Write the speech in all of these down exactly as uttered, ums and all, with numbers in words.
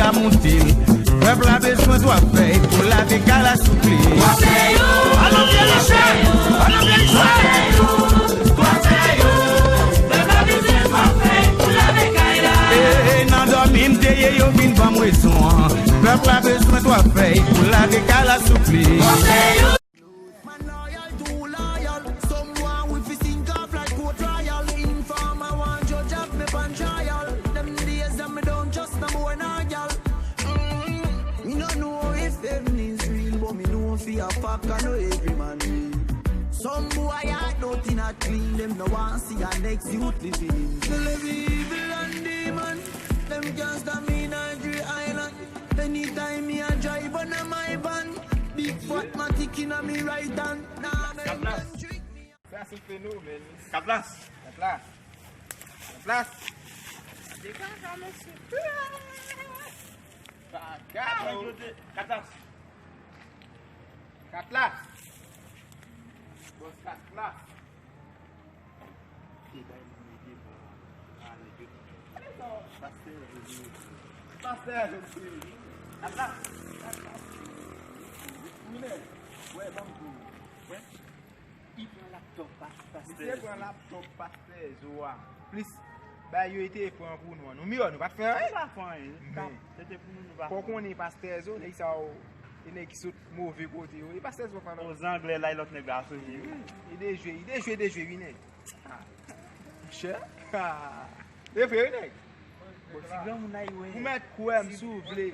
Ka monte l. Pèp la bezwen twa fèy pou lave kay la souple. Alon vye Richè! Alon vye Richè! E, e, nan dòmi m te ye, yo vin ban m rezon an. Pèp la bezwen twa fèy pou lave kay la souple. Man loyal, too loyal. Some want we fi sink off like court trial. Informer want judge have me pon trial. Dem days dem mi don't trust no more nah gyal. Mm, mi nuh know if heaven is real, but mi know fi a fact I know every man real. Some bwoy heart dirty not clean, dem nuh want see a next youth living in. Tell every evil and demon, dem can't stop mi inna three island. Anytime mi a drive on a my van, big fat matic inna mi right hand. Nah, man, don't trick mi. Sa se fenomèn. Katlas. Katlas. Katlas. Degaje, mesye. Katlas. Katlas. Bòs Katlas. Pastè Jozye. Pastè Jozye. Katlas. Katlas. Wi, men. Wè, ban m di w. Wè. Li pran laptòp pa-, pastè. Misye pran laptòp pastè Zo a. Plis bagay yo te pran pou nou an. Nou miyò, nou pa t fè anyen. Nou pa fè anyen. Men se te pou nou, nou pa fè anyen. Fò w konnen pastè Zo, nèg sa yo, e nèg ki sot move kote yo. E pastè Zo pa nan. O zanglè la, e lòt nèg la soti. Wi, e dejwe, e dejwe, dejwe, wi, nèg. Ah. Monchè. Ah. E vre, wi, nèg. Bon, ti granmoun la, yo, ou mèt kwè m si w vle.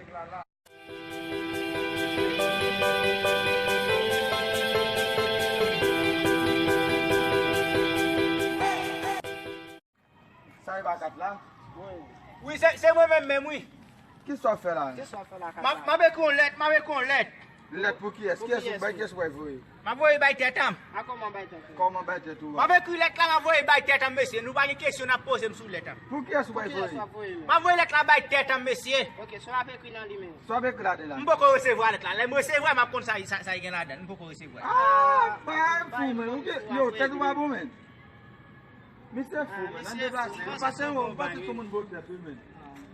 Sa e pa kat la? Wi, se, se mwen menm menm, wi. Kisa w ap fè la? Kisa w ap fè la, kat la? M ap, m ap ekri yon lèt, m ap ekri yon lèt. Lèt pou kiyès? Pou kiyès, kiyès ou bay, kiyès ou bay voye? M ap voye bay tèt an. A, kòman bay tèt ou? Kòman bay tèt ou a? M ap ekri lèt la, m ap voye bay tèt an, mesye. Nou pa gen kesyon n ap poze m sou lèt an. Pou kiyès ou bay voye? Pou kiyès w ap voye lèt? M ap voye lèt la bay tèt an, mesye. Ok, sa w ap ekri nan li menm? Sa w ap ekri ladan la? M poko resevwa lèt la. Lè m resevwa, m ap konn sa, sa, sa gen ladan. M poko resevwa. Ah, pa fou, men. Ou gen, yo, tèt ou pa bon, men. Misye fou, men. Nan deplase. Ou pa se yon, ou pa se yon moun bon tèt, wi, men.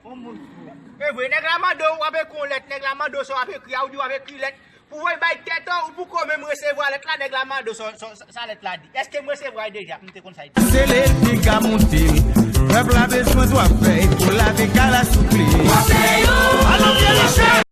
Yon moun fou. E vre, nèg la mande w, w ap ekri yon lèt. Nèg la mande w sa w ap ekri a, ou di w ap ekri lèt. Pou voye bay tèt an, ou poko menm resevwa lèt la, nèg la mande w sa, sa, sa, sa lèt la di. Èske m resevwa l deja? M te konn sa l di. Se li ki ka monte l. Pèp la bezwen twa fèy pou lave kay la souple. Alon vye Richè!